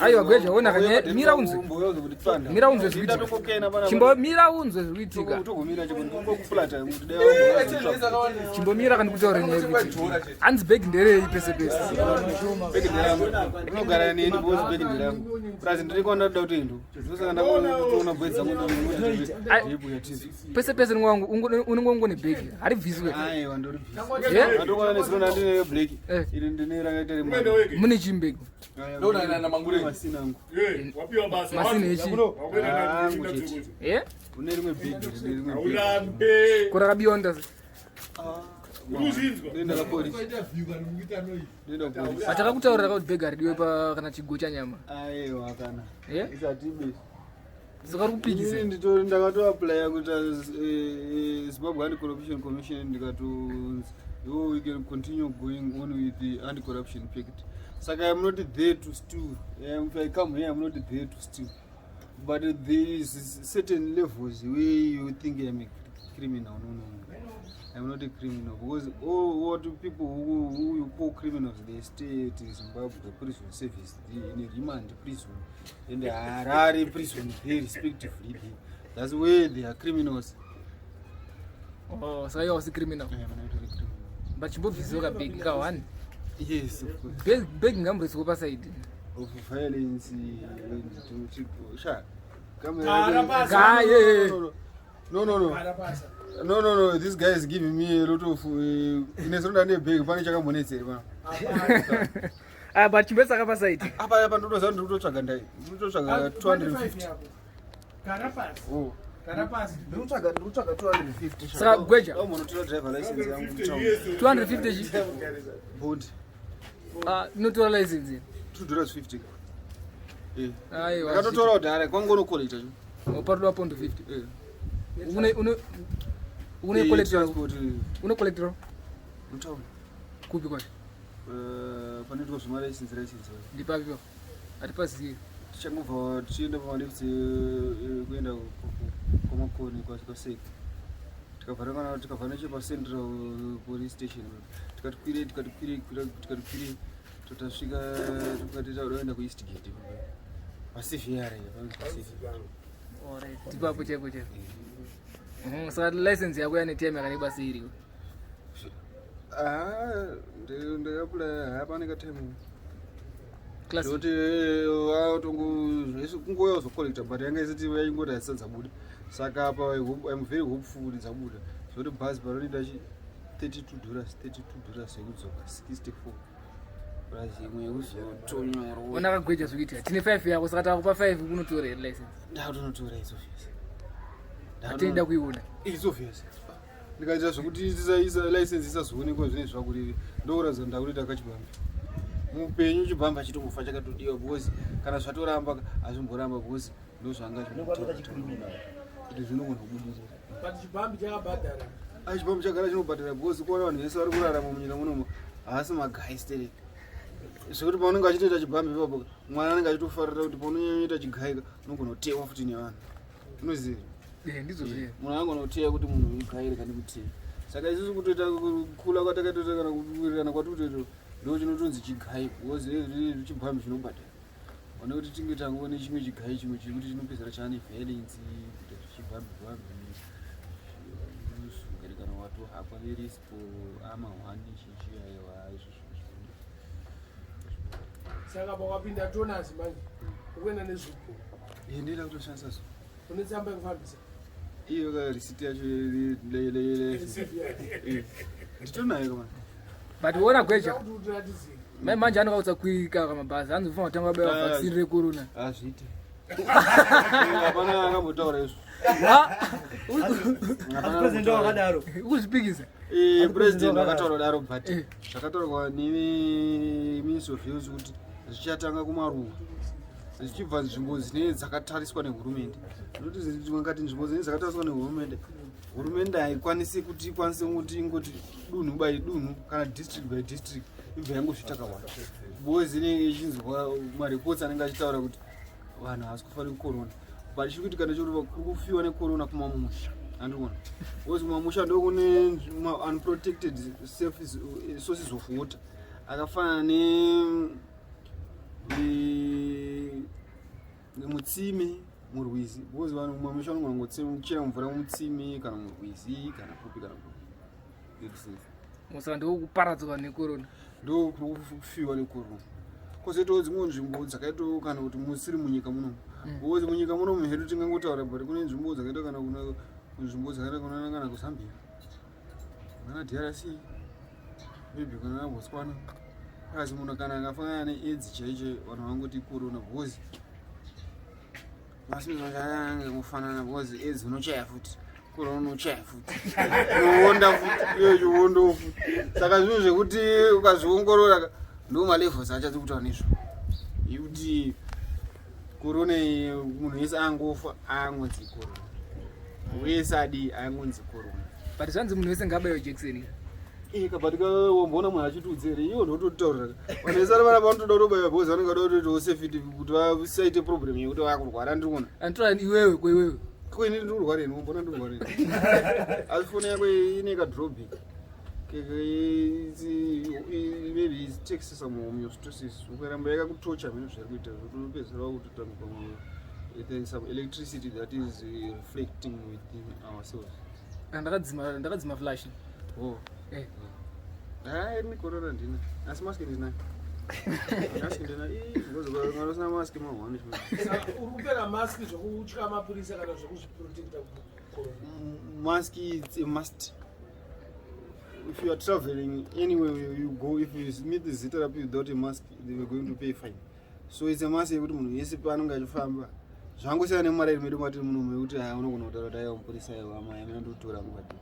Aiwa Gweja, ona kanye mira unzwe. Mira unzwe zvikuitika. Chimbo mira unzwe zvikuitika. Chimbo mira kandi kutaura nyaya yekuitika. Hanzi bag nderei pese pese. Bag nderangu. Unogara neni because bag nderangu. Plus ndiri kwanda ndoda kutoenda. Ndosaka ndakutoona boys dzangu ndikuti tizi. Pese pese unenge ungone bag. Haribviswe. Aiwa ndoribvisa. Ndokona nezuro ndandine black. Iri ndine rakaita rimwe. Mune chimbego. Ndona na mangure masina angu. Wapiwa basa. Masina echi. Angu chete. Eh? Une rimwe big, rine rimwe big. Urambe. Kora beyond. Urikuzvinzwa? Ndoenda kupolisi. Ndoenda kupolisi. Patakakutaurira kuti bhegi haridiwe pa kana chigo chanyama. Aiwa kana. Eh? Isati be. Saka uri kupikisa. Inini nditori ndakatoaplya kuita Zimbabwe Anti-Corruption Commission, ndikatonzi, "Yo, we can continue going on with the anti-corruption pact." Saka I'm not there to steal. If I come here, I'm not there to steal. But there is certain levels where you think I'm a criminal. No. I'm not a criminal because all what people who you call criminals, they stay at Zimbabwe Prison Service, they in a remand prison, and the Harare prison, they respectively. That's where they are criminals. Oh, saka iwe hausi criminal. I am not a criminal. But chimbobvisiwa kabhegi ka one. Yes, of course. Bhegi ngamboiswa pasaidi. Of violence and to sha. Come Guy, yeah. No. No. This guy is giving me a lot of inesonda nebhegi pane chakambonetseri pana. Ah, but chimboisaka pasaidi. Apa ndotoziva ndiri kutotsvaga ndai. Ndiri kutotsvaga 250. Gara pasi. Oh. Gara pasi. Ndiri kutsvaga 250. Saka Gweja. Munotora driver license yangu mutown. 250 chi? Bond. Ah, inotora license. $2.50. Eh. Aiwa. Ndakatotora kudhara kwangonocollecta. Paroda pondo 50. Eh. Une Eh, collector. transport Une collector mutown. Kupi kwacho? Panoitwa zvemalicense license. Ndipapi pa? Hatipazivi. Tichangobva tichienda pamalifts kuenda kwaMakoni kwaseka, tikavhara, tikabva nechepaCentral Police Station, tikati kwirei, tikati kwirei, tikati kwirei, totasvika, tikati tauda kuenda kuEastgate paCVR. Alright. Ndipapo chaipo chaipo. Saka license yako yane time yakareba sei iriko? Ndakaapplya hapane katime. Class. Zvekuti kungouya kuzocollecta, but yanga isati, yaingoti haisati dzabuda. Saka apa I'm very hopeful kuti dzabuda, zvekuti bhazi parinoita chi $32, $32 yekudzoka, 64 plus imwe yekuzotonyora. Ona kaGweja zvikuitika. Tine 5 yako, saka takupa 5, unotora here license? Ndakutonotora, it's obvious. Hatinoda kuiona. It's obvious. Ndikaita zvekuti license isazoonekwa, zvinenge zvakuriri ndokuratidza ndakutoita kachibhambi muupenyu. Chibhamba chitombofa chakatodiwa because kana zvatoramba hazvimboramba because ndozvanga kuti zvinogona kubudirira. But chibhambi chakabhadhara. Chibhambi chagara chinobhadhara because kuona vanhu vese vari kurarama munyika munomu haasi magaisteri, zvekuti paunenge achitoita chibhambi ipapo, mwana anenge achitofarira kuti paunonyanyoita chigaika unogona kutewa futi nevanhu, unoziva. Eh, ndizvo zviye. Munhu angona kuteya kuti munhu ugaire kandi kuteya. Saka isusu kutoita kula kwatakatoita kana kuwirirana kwatikutoita ndo chinotonzi chigai because chibhambi chinobhadhara. One kuti tinge tangoone chimwe chigai, chimwe chekuti chinopedzera chaane violence, kuita zvichibhambi bhambi kana watohakwa nerispo ama one chichi. Aiwa, izvozvo. Saka pakapinda tonasi manje ukuenda nezvipo. Ndinoda kutoshandisa zo. Une tsamba yekufambisa? Iyo ka risiti yacho nditonayo kama. But ona Gweja. Kuti utiratidzire. Mai manje anokautsa kuika kamabhazi anzi ufana kutanga wabaiwa vaccine recorona. Hazviiti, hapana akambotaura izvo. President wakadaro. Ukuzvipikisa. President vakataura daro, but zvakataurwa neMinistry of Health kuti zvichatanga kumaruwa zvichibva nzvimbo dzine dzakatariswa nehurumende, nokuti ngati nzvimbo dzine dzakatariswa nehurumende, hurumende haikwanisi kuti ikwanise kuti ingoti dunhu by dunhu kana district by district ibva yangozviita kawanda, because inenge ichinzwa mareports anenge achitaura kuti vanhu havasi kufa necorona. But chiri kuitika ndechekuti kuri kufiwa necorona kumamusha, andikuona, because kumamusha ndokune unprotected sources of water akafanana ne Mutsime, murwizi, because vanhu mumamisha vanogona kungochera mvura mutsime kana murwizi kana kupi kana kupi. Makes sense. Saka ndokuparadzwa nekorona. Ndokufiwa nekorona. Kwozoitawo dzimwe nzvimbo dzakaitawo kana kuti musiri munyika munomu, because munyika munomu hedu tingangotaura, but kune nzvimbo dzakaita kana kuna nzvimbo dzakaita kunana kana kuZambia kana DRC, maybe kana Botswana. Asi munhu kana akafanana neAIDS chaicho, vanhu vangoti corona because masimbofanana, because AIDS unochaya futi, corona unochaya futi, unoonda futi, iyo chiondowo futi. Saka zvinhu zvekuti ukazviongorora, ndo malevels achatsi kutaura nezvo yekuti corona iyi, munhu wese angofa angonzi corona, wese adi angonzi corona. But zvanzi munhu wese ngaabayiwe jekiseni. Kabati womboona munhu achitiudza here? Iwo ndototaurira vanhu vese ari vanapa vanotoda kutobaiwa because vanenge vada kutoitawo safety kuti vasaite problem yekuti vakurwara. Ndiri kuona. Anditora iwewe kweiwewe. Ko ini ndiri kurwara ini? Wombona ndiri kurwara ini? Asi foni yako ine kadrawback, maybe it takes some homeostasis. Ukaramba yakakutocha mhino zvari kuita zvekuti unopedzisira wakutotanga pamwe there is some electricity that is reflecting within ourselves. Ndakadzima flash. Oh. Eh. Hayi, ni corona ndina, asi mask ndinayo, mask ndina. Because kana usina mask, mahwani. Saka uri kupfeka maski zvokutya mapurisa kana zvokuzviprotecta kucorona? Mask, it's a must. If you are traveling anywhere you go, if you meet the ZRP without a mask, they were going to pay fine. So it's a must yekuti munhu wese paanonge achifamba. Zvangosiyana nemumaraini medu matiri munomu yekuti hai, unogona kutaura kuti aiwa, mupurisa, aiwa amai, amina ndotora mukati,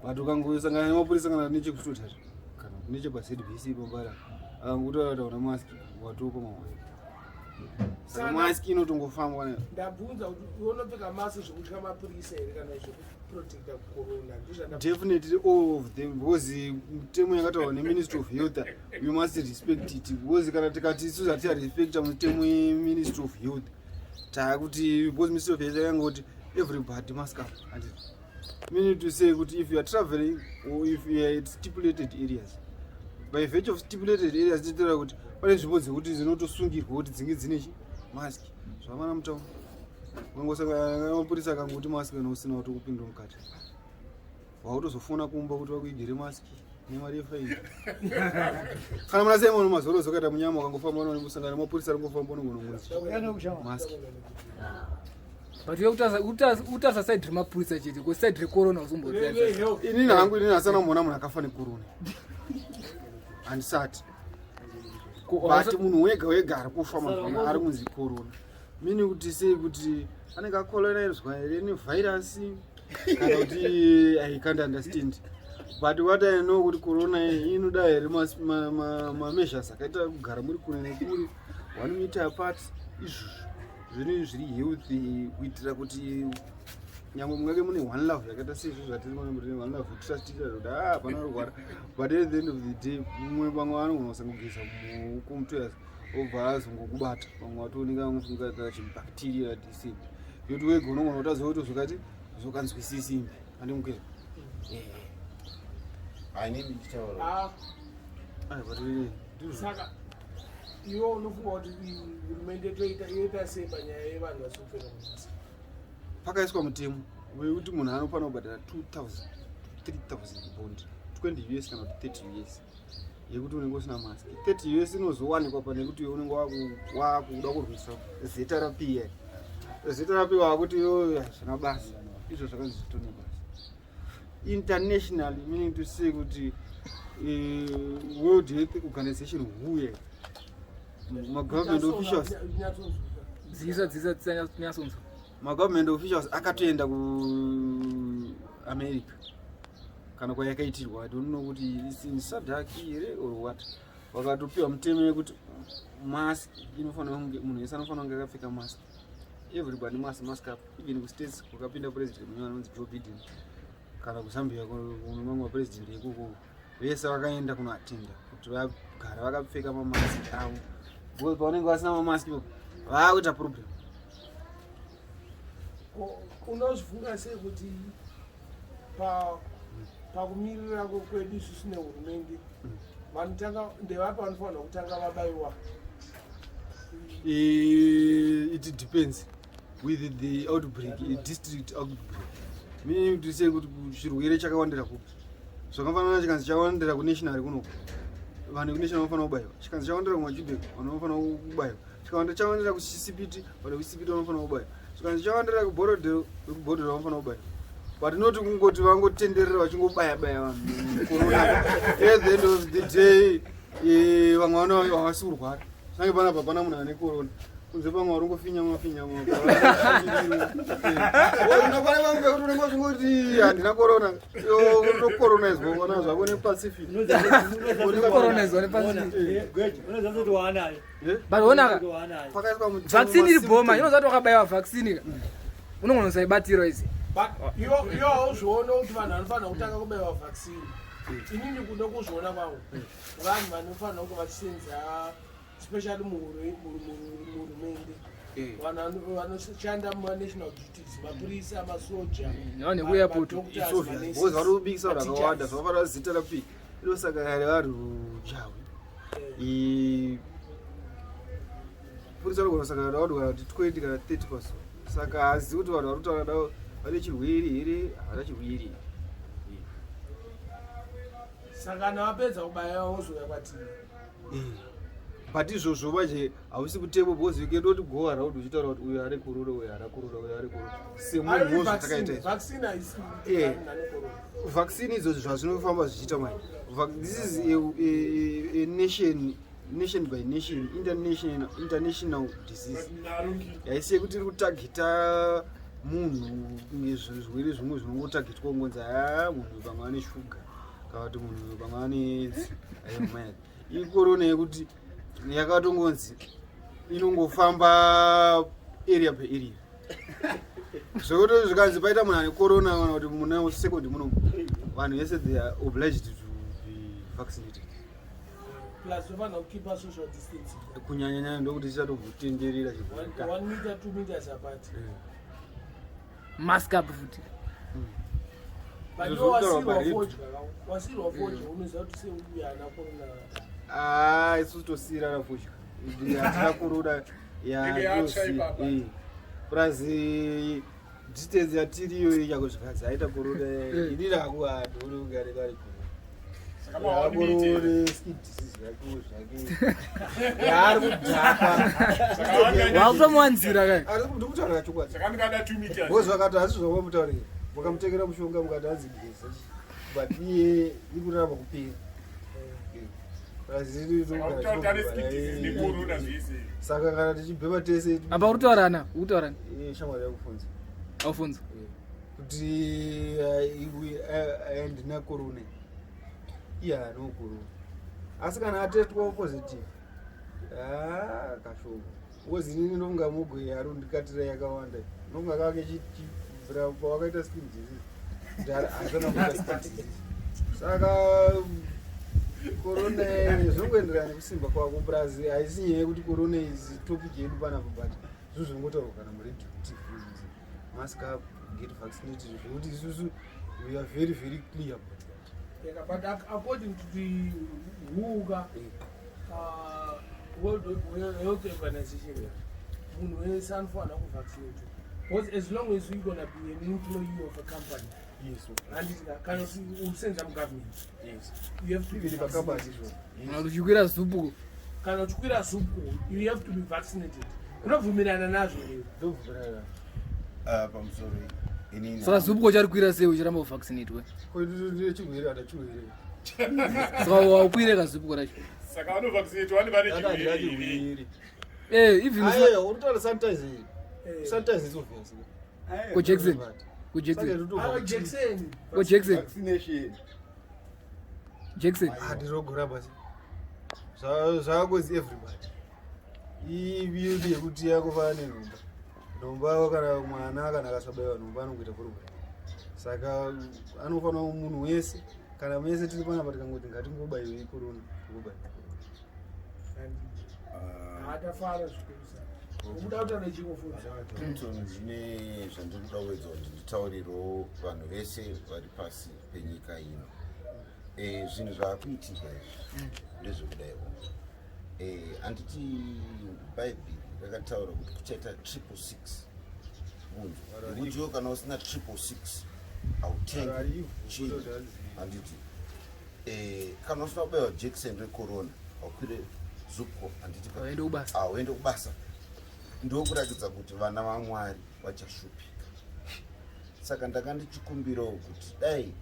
but ukangosangana nemapurisa kana nechekutotar kana nechepaZBC pambara, akangotaura kuti hauna mask, watopa mahwani. Saka mask inotongofambwa nayo. Ndabvunza kuti iwe unopfeka maski zvekutya mapurisa here kana zvekuprotecta corona? Ndizvanda. Definitely all of them, because mutemo yakataurwa neMinistry of Health, we must respect it, because kana tikati isusu hatiarespecta mutemo yeMinistry of Health, taakuti, because Ministry of Health yakangoti everybody mask up, and meaning to say kuti if you are traveling or if you are at stipulated areas, by virtue of stipulated areas tinotaura kuti pane nzvimbo dzekuti dzinotosungirwa kuti dzinge dzine chi mask. Zvavana mutauni, ukangosangana namapurisa akangoti mask, kana usina, watokupinda mukati, wautozofona kumba kuti vakuigire maski nemari yefaini. Kana muna Simon mazoro zokaita munyama, ukangofamba unosangana nemapurisa aringofamba, unongonongonzi maski. But iwe utarisa side remapurisa chete, ko side recorona uzombotarisa? Inini hangu, inini hasana kumboona munhu akafa nekorona, handisati. But munhu wega wega ari kufa mazuva ari kunzi corona, meaning kuti sei kuti anenge acolonizwa here nevhairasi kana kuti, I can't understand. But what I know kuti corona iyi inoda here mameasures akaita kugara muri kure nekure, 1 meter apart. Izvozvo zvinhu zviri healthy kuitira kuti nyangwe mungake mune one love yakaita seizvo zvatiri kuona kuti one love, trust each other kuti ah, hapana rwara, but at the end of the day mumwe vamwe vanogona kusangogeza mumaoko mutoyas, obva azongokubata. Vamwe vatooneka vangofunga kachibacteria dc yoti wega unogona kutaziva kuti zvakati zvokanzwisisimbe andimukira. Hainini ndichitaura. Ah, But ndizvo. Saka iwe unofunga kuti hurumende toita yoita sei panyaya yevanhu vasiri kupfeka mamaski? Pakaiswa mutemo wekuti munhu anofanira kubhadhara 2000 3000 bond, 20 US kana kuti 30 US, yekuti unenge usina mask. 30 US inozowanikwa pane kuti iwe unenge wakuda kurwisa ZRP. ZRP wakuti iyoyo hazvina basa. Izvo zvakanzi zvitone basa internationally, meaning to say kuti World Health Organization, huye magovernment officials. Nyatsonzwika. Dzisa, dzisa, tinyatsonzwa. Magovernment officials akatoenda kuAmerica kana kwayakaitirwa, I don't know kuti it's in SADC here or what, vakatopiwa mutemo yekuti mask inofanira kunge, munhu wese anofanira kunge akapfeka mask. Everybody must mask up. Even kuStates kwakapinda president munyowani anonzi Joe Biden, kana kuZambia kune mamwe mapresident ikoko, vese vakaenda kunoatenda kuti vagara vakapfeka mamask avo, because pavanenge vasina mamask vaakuita problem. Unozvifunga sei kuti pakumirira kwedu isusu nehurumende, vanotanga ndevapi vanofanirwa kutanga vabayiwa? It depends. With the outbreak, district outbreak, meaning to say kuti chirwere chakawandira kupi. Zvakafanana, chikanzi chawandira kunational kunoku, vanhu vekunational vanofanira kubayiwa. Chikanzi chawandira kumaJubek, vanhu vanofanira kubayiwa. Chikanzi chawandira kuChisipiti, vanhu vekuChisipiti vanofanira kubayiwa. Chikanzi chawandira kuBorrowdale, vekuBorrowdale vanofanira kubayiwa. But not kungoti vangotenderera vachingobaya baya vanhu corona. At the end of the day, vamwe vana havasi kurwara. Sange panapa pana munhu ane corona kunze, pamwe vari kungofinyama finyama. Unokwana vamwe vekuti unenge uchingoti handina corona, unokoronaidzwa kona zvako nePacific. Koronaidzwa nePacific. Unoziva kuti waanayo. But onaka Waanayo. Pakaiswa mutemo, vaccine iri bhoma. masymptoms. Inoziva kuti wakabayiwa vaccine ka, unogona kusaibatira izi. But iwo hauzviona kuti vanhu vanofanira kutanga kubaiwa vaccine? Inini kuno kuzviona kwangu, vanhu vanofanira kunge vachisenza, especially muhurumende, vanhu vanoshanda mumanational duties, mapurisa, masoja, Vanhu vekuairport. madoctors, It's obvious manurses, because vari kubikisa vanhu vakawanda. mateachers. Zvakafanira zita rapi inosaka revanhu jawi. Purisa anogona kusangana navanhu kana kuti 20 kana 30 pazuva, saka hazivi kuti vanhu vari kutaura navo vane chirwere here, havana chirwere. Saka kana vapedza kubaiwa, vozouya kwatiri. But izvozvo manje hausi kutemo, because you cannot go around uchitaura kuti uyu ari corona, uyu haana corona, uyu ari corona, semunhuwo zvatakaita izvo. Vaccine haisi vanhu vane corona. Vaccine idzodzo zvazvinofamba zvichiita manje, this is a nation by nation, international disease. Haisi yekuti iri kutargeta munhu kunge zvirwere zvimwe zvinongotargetwa, kungonzi ha, munhu pamwe ane shuga kana kuti munhu pamwe ane AIDS. Aiwa, icorona yekuti yakatongonzi inongofamba area per area, zvekuti zvikanzi paita munhu ane corona kana kuti muna second muno, vanhu vese, they are obliged to be vaccinated. Plus tofanira kukeepa social distancing. Kunyanyanyanya ndokuti chichatombotenderera chirwere. 1 meter, 2 meters apart. Mask up futi. But Izvo iwe zvokutaurwa wasirwa paredio. fodya, wasirwa fodya, unoziva kuti seuyu haana corona. Ah, isusu tosiyirana fodya, hatina corona. Inenge yatsva ipapa. Plus distance yatiriyo ichako, zvikanzi aita corona, inini hangu handioni kunge anenge ari corona. Saka ma1 meter. Akorore skin disease yako zvake yaari kudhakwa. Saka wanganya. Wakutomuwanzira kai. Ari ndikutaura chokwadi. Saka ndikada 2 meters. Because vakati hasi zvavamutaurira, mukamutengera mushonga, mukati hanzi geza, but iye iri kuramba kupera. Plus Saka kutaura kuti ane skin disease necorona zvese. Saka kana tichibhema tese. Apa uri kutaurana, uri kutaurana? Shamwari yakufunza. Aufunza. Kuti iwe handina corona, iye haana corona, asi kana atestwa positive, ah, kashoma, because inini ndofunga mugwe ari kundikatira yakawanda, ndofunga kake chibvira pawakaita skin disease, kuti hazana kuita skin disease. Saka corona zvinongoenderana nekusimba kwako. Plus haisi nyaya yekuti corona is topic yedu panapa, but zvinhu zvinongotaurwa kana muredio, TV, mask up, get vaccinated, zvekuti isusu we are very very clear about that. Yeah, but according to the WHO ka, World Health Organization, munhu wese anofanira kuvaccinate, because as long as you're gonna be an employee of a company, handiti kana kuti usenza mugovernment, you have to be Even pakambani vaccinated. izvo. Kana kuti uchikwira ZUPCO. Kana uchikwira ZUPCO, you have to be vaccinated. Unobvumirana nazvo here? Ndobvumirana. Ah, pamusoro inini. Saka ZUPCO chari kwira sei uchiramba kuvaccinatwe? Chirwere hada chirwere. Saka waukwire kaZUPCO racho. Saka vanovaccinate vane vane Hada chirwere here? chirwere. Even Aiwa, uri kutaura sanitize. Eh. Sanitize is obvious. KuJackson, kuJackson. Ah, Jackson. KuJackson. Vaccination. Jackson. Handirogora basi, zvakangozi everybody iyodi yekuti yakufanana nenhomba. Nhomba kana mwana kana akasabaiwa nhomba anongoita problem, saka anofanira munhu wese, kana mese tiri panapa tikangoti ngatingobaiwei corona, tingobaiwa. Hatafara zvikurusa ukuda kutaura chikofunza. Thompson, ndine zvandinoda kuedza kuti nditaurirewo vanhu vese vari pasi penyika ino. Zvinhu zvaakuitika izvi ndezvekudaiwo. Handiti Bhaibheri rakataura kuti kuchaita 666? Unzwa nekuti iwe kana usina 666 hautengi chinhu, handiti? Kana usina kubayiwa jekiseni recorona, haukwire ZUPCO, handiti? Hauende kubasa. Hauende kubasa. Ndokuratidza kuti vana vaMwari vachashupika. Saka ndanga ndichikumbirawo kuti dai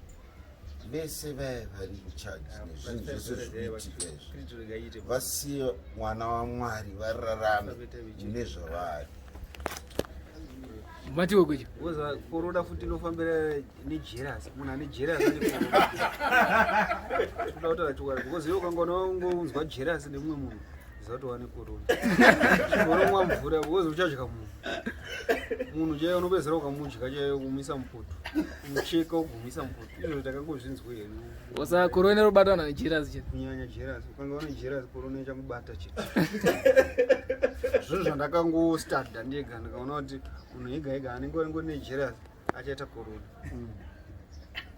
vese vaya vari in charge nezvinhu zvese zvikuitika izvi vasiye mwana waMwari vararame mune zvavari. Matiwe Gweja. Woza corona futi inofambira nejerasi. Munhu ane jerasi ane corona. Kuda kutaura chokwadi, because iwe ukangoona wangonzwa jerasi nemumwe munhu, ziva kuti wane corona. Chinoromwa mvura, because uchadya munhu. Munhu chaiye unopedzera ukamudya chaiye, kumuisa mupoto, kumucheka ugumisa mupoto. Izvo takangozvinzwa hedu. Wasa corona inobatwa nejerasi chete. Kunyanya jerasi. Ukanga une jerasi, corona ichakubata chete. Zvinhu zvandakangostada ndega, ndikaona kuti munhu ega ega anenge angori nejerasi achaita corona.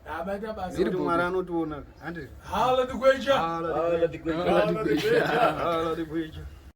Abaita basa. Zviri Nekuti Mwari anotiona, handiti? Hala Digweja. Hala Digweja. Hala Digweja.